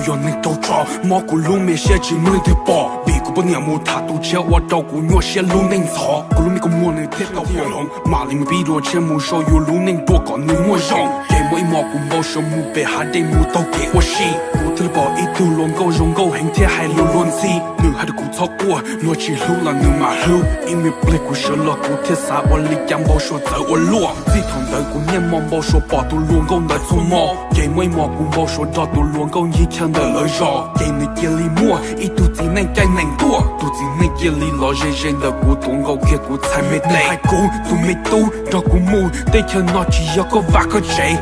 Yog neeg raug tso mob kuv lub me siab tsis muaj leej twg pom, vim kuv poj niam mus tham tus tshiab ua rau kuv nyuaj siab lub neej ntxhov. Kuv lub me kua muag nws thiaj tau pom hloov, mam li mus pib dua tshiab mus sau yus lub neej dua kom nws muaj zoo. Ces muaj ib hmos kuv npau suav mus pem hav dej mus taug kev ua si, kuv thiaj li pom ib tug hluas nkauj zoo nkauj heev thiab hais lus luag ntxhi. Nws hais rau kuv txhob quaj, luag tsis hlub los nws mam hlub. Ib me pliag kuv sawv los kuv thiaj xav ua li cas npau suav txawv ua luaj. Txij thaum ntawd kuv niaj hmo npau suav pom tus hluas nkauj ntawd txhua hmo. Ces muaj ib hmos kuv npau suav nrog tus hluas nkauj ncig chaw ntawm lawv zos, ces nws cia li muaj ib tug txiv neej caij nees tuaj. Tus txiv neej cia li los ze ze ntawm kuv tuav nkaus kiag kuv txhais me tes, hais kuv tus me tub, nrog kuv mus teb chaws no tsis yog koj vaj koj tsev.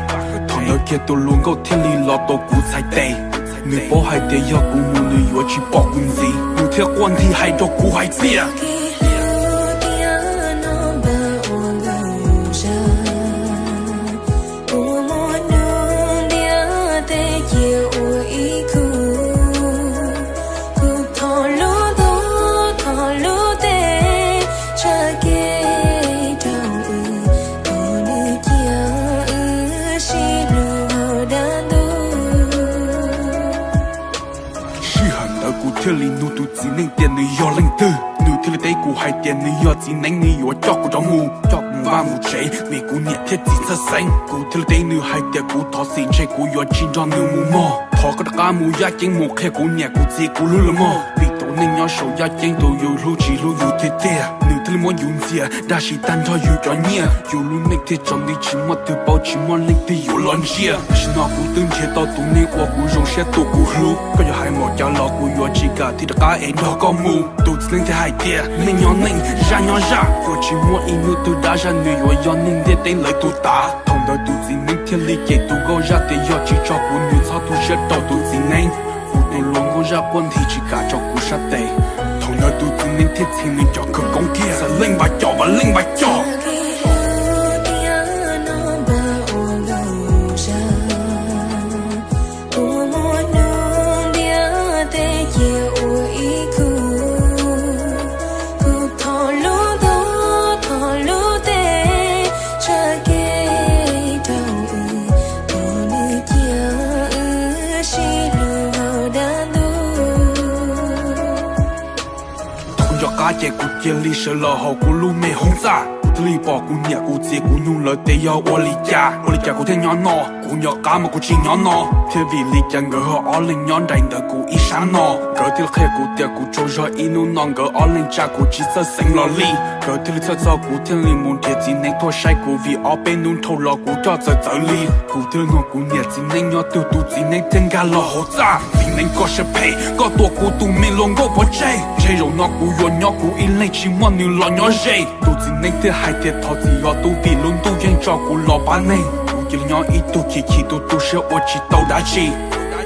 Thaum ntawd kiag tus hluas nkauj thiaj li los tuav kuv txhais tes. Nws paub hais tias yog kuv mus nws yuav tsis pom kuv ntxiv, nws thiaj quaj nthi hais rau kuv hais tias, Sij hawm ntawd kuv thiaj li nug tus txiv neej tias nws yog leej twg, nws thiaj li teb kuv hais tias nws yog txiv neeb, nws yuav coj kuv rov mus, coj kuv mus vaj mus tsev, vim kuv niam thiab txiv txhawj xeeb. Kuv thiaj li teb nws hais tias kuv thov txim, ntshe kuv yuav tsis nrog nws mus mog, thov koj rov qab mus yaj ceeb mus qhia kuv niam kuv txiv kuv hlub lawv mog, vim tus neeg nyob saum yaj ceeb tus yus hlub tsis hlub yus tiag tiag. Nws thiaj li muab yus ntxias dab tsi tag nrho yus cov nyiaj, yus lub neej thiaj tsaus nti tsis muaj twg paub tsis muaj leej twg yuav los ntsia. Tam sim no kuv twb nrhiav tau tus neeg uas kuv zoo siab tus kuv hlub, koj yuav hais npaum cas los kuv yuav tsis kam thiaj rov qab es nrog koj mus. Tus txiv neeb thiaj hais tias neej nyob neej, zaj nyob zaj, yuav tsis muaj ib hnub twg dab zaj nws yuav yog neeg ntiaj teb lawv tus tav. Thaum ntawd tus txiv neeb thiaj li cem tus nkauj zaj tias yog tsis tso kuv nws txhob tu siab rau tus txiv neeb. Kuv tus hluas nkauj zaj quaj nthi tsis kam tso kuv sab tes. Thaum ntawd tus txiv neeb thiaj txhij nws cov khawv koob kiag, xav leej vas cov vas leej vas cov. Thaum nco qab ces kuv cia li sawv los hauv kuv lub me hoob txaj, kuv thiaj li pom kuv niam kuv txiv kuv nug lawv tias yog ua li cas, ua li cas kuv thiaj nyob no. Kuv nco qab mas kuv tsis nyob no thiab, vim li cas nkawd ho ob leeg nyob nraim ntawm kuv ib sab no. Nkawd thiaj li qhia kuv tias kuv tsaug zog ib hnub no nkawd ob leeg tsa kuv tsis txawj xeev los li. Nkawd thiaj li txhawj txog kuv thiaj li mus nrhiav txiv neeb tuaj saib kuv, vim ob peb hnub dhau los kuv coj txawv txawv li. Kuv thiaj li nug kuv niam txiv neeb nyob twg, tus txiv neeb thiaj nkag los hauv txaj. Txiv neeb koj siab phem, koj tua kuv tus me hluas nkauj pov tseg, ntshe zaum no kuv yuav nyob kuv ib leeg tsis muaj nws los nyob ze. Tus txiv neeb thiaj hais tias thov txim os tub, vim lub ntuj yeej tso kuv los pab neeg. Kuv cia li nyob ib tug chim chim tu tu siab ua tsis tau dab tsi.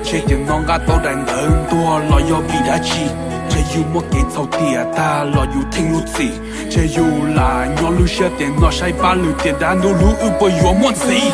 Ntshe tiam no nqa tau daim ntawv ntuag los yog vim dab tsi? Ntshe yus muaj kev txhaum tiam tag los yus theej lub txim. Ntshe yus lam nyob lub siab tiam no saib pab lwm tiam dab ntub hlub wb puas yuav muaj ntxiv.